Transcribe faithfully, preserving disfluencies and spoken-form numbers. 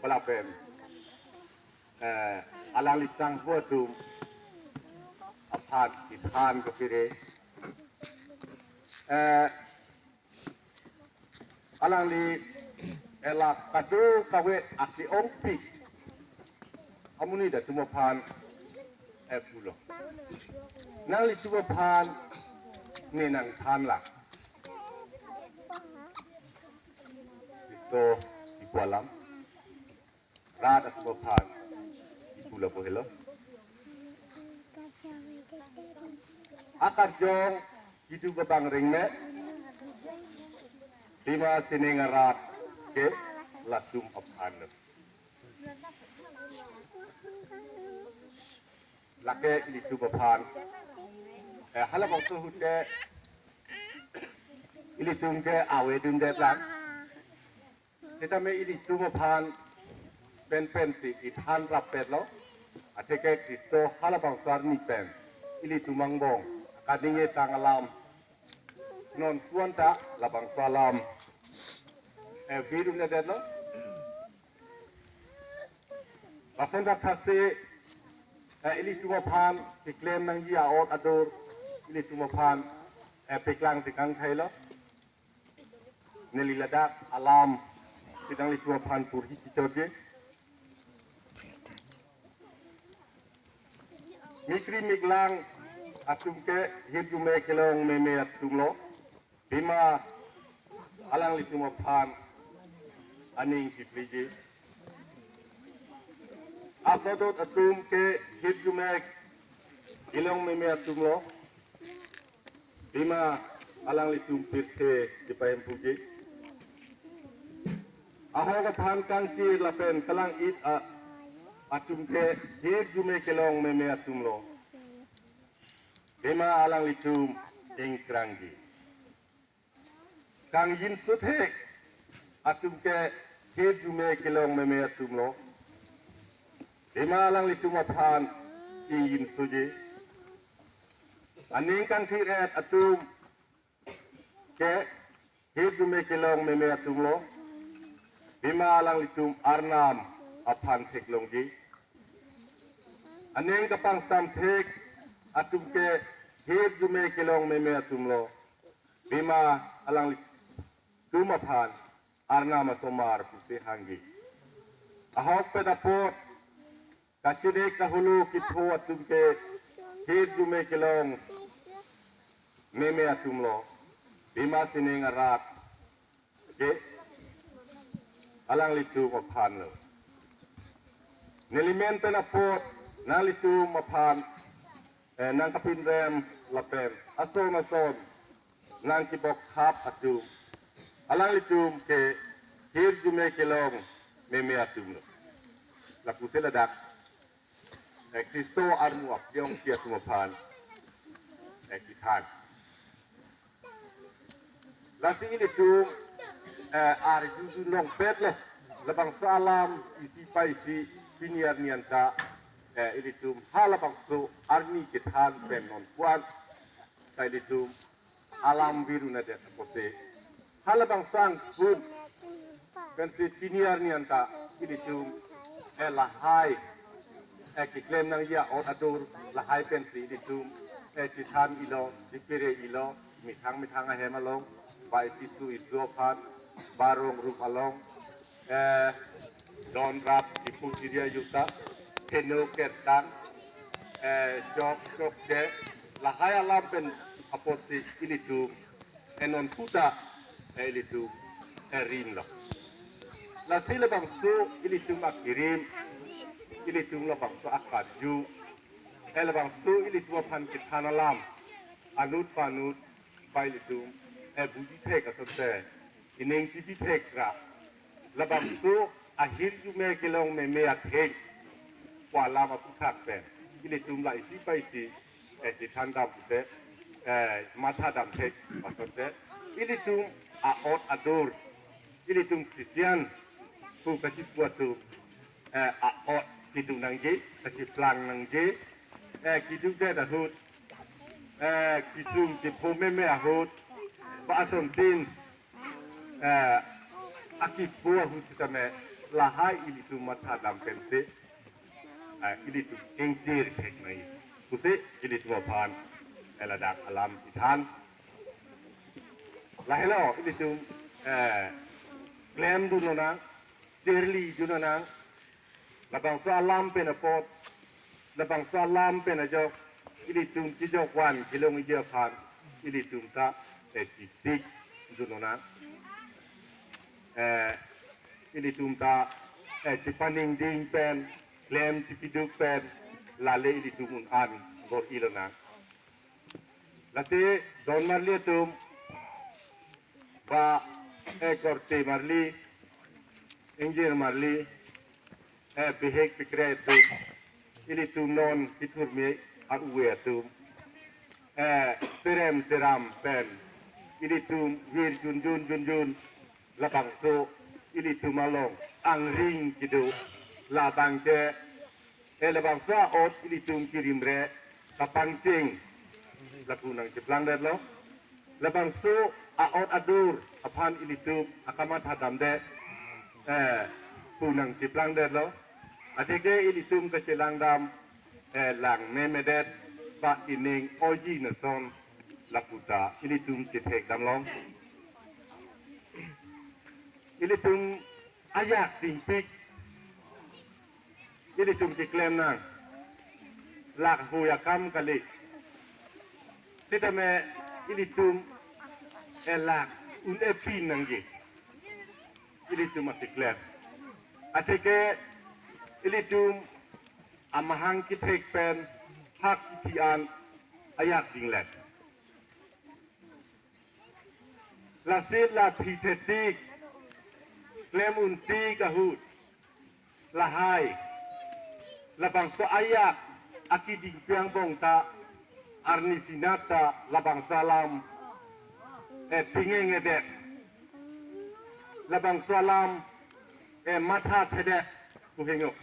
lapen, eh, alangli sangho atum aphan ithan kapire. Eh, alangli ela kado kave ake-ongpik amonit atum aphan, eh, pulo. Nanglitum aphan ne nangthanlang. Kristo ipu alam. Rat atum aphan ipu lapu helo. Akarjong keduk abang rengme. Pima sining arat ke latum aphan lo. Lake ilitum aphan, eh, halabangso ahut ke ilitum ke avedundet lang. Setame ilitum aphan penpensi ithan rappetlo. Atheke Kristo halabangso arni pen ilitum angbong kaningje tang alam non kuanta labangso alam, eh, virunedetlo. Lason thakthaksi, eh, ilitum aphan keklem nangji a-ot adur ilitum aphan, eh, paklang tekang thailo. Neli ladak alam si nanglitum aphan porhi chichotji. Mikri miklang atum ke hirjume kelong meme atumlo. Pima alanglitum aphan aning kipleji. Asodot atum ke hirjume kelong meme atumlo. Pima alanglitum pirthe chepahempuji. Ahok aphan kangchir lapen kalang-it a-, atum ke hirjume kelong meme atumlo. Pima alanglitum ingkrangji. Kangjinso thek atum ke hirjume kelong meme atumlo. Pima alanglitum aphan kangjinsoji. Aning kangthir-et atum ke hirjume kelong meme atumlo. Pima alanglitum Arnam aphan theklongji. Aning kapangsam thek atum ke hirjume kelong meme atumlo. Pima alanglitum aphan Arnam asomar pusi hangji. Ahok pen apot kachini kahulu kitho atum ke hirjume kelong meme atumlo. Pima sining arat ke alanglitum aphanlo. Nelimen pen apot nanglitum aphan, eh, nangkapinrem lapen ason ason nangkibokhap atum, alanglitum ke hirjume kelong meme atumlo. Lapusi ladak, eh, Kristo armu apjong pi atum aphan, eh, kithan. Lasi ilitum, eh, arjudun longpetlo. Labangso alam isi pa isi pini arni anta, eh, ilitum halabangso arni kethan pen non kuan ta ilitum alam virunedetlo pusi. Halabangso angkun pensi pini arni anta ilitum, eh, lahai, eh, keklem nangji a-ot adur lahai pensi ilitum, eh, chethan-ilo, chepire-ilo, methang methang ahem along, ba ipisu isu aphan, ba rong rup along, eh, don rap, chipu chiri ajuta, theno kertang, eh, chok chokche, lahai alam pen apotsi ilitum, eh, non puta, eh, ilitum, eh, rimlo. Lasi labangso ilitum akirim, ilitum labangso akarju, eh, labangso ilitum aphan kethan alam, anut panut, ba ilitum, eh, buji thek asonte, ining chibi thek ra. Labangso ahirjume kelong meme atheng pu alam aputhak pen ilitum la isi pa isi, eh, chethan dam pusi, eh, matha dam thek asonte, ilitum a-ot adur, ilitum Christian pu kachipu atum, eh, a-ot keduk nangji, kachiplang nangji, eh, keduk det ahut, eh, kesung kepho meme ahut, ba asontin, eh, Akipu ahut sitame lahai ilitum matha dam pensi, eh, ilitum kengchir thek nai pusi ilitum aphan, eh, ladak alam ithan. Lahelo ilitum, eh, klemdun lonang, cherlidun lonang, labangso alam pen apot, labangso alam pen ajok, ilitum chijok van kelongji aphan, ilitum ta, eh, chitikdun lonang. Eh, ilitum ta, eh, chipaningding pen, klem chipiduk pen, lale ilitum un-an bor-i lonang. Lasi don marli atum, ba, eh, korte marli, ingjir marli, eh, bihek pikre atum, ilitum non kithurmi a-uve atum, eh, serem seram pen, ilitum vir junjun junjun, labangso ilitum along angring kedo, labang ke, eh, labangso a-ot ilitum kirim re kapangcheng, lapu nangcheplangdetlo. Labangso a-ot adur aphan ilitum akamatha damde, eh, pu nangcheplangdetlo. Atheke ilitum kachelang dam, eh, lang memedet, ba ining oji nason, lapu ta ilitum chethek damlong. Ilitum ayak dingpik ilitum keklem nang. Lak hui akam kali. Sitame ilitum, eh, lak un-e pin nangji. Ilitum akeklem. Atheke ilitum amahang kethek pen hak kithi an ayak dinglet. Lasi la thi thetik, klem untik ahut, lahai, labangso ayak akeding pi angbong ta, arni sinat ta labangso alam, eh, thingeng-edet, labangso alam, eh, matha thedet, kuhengok.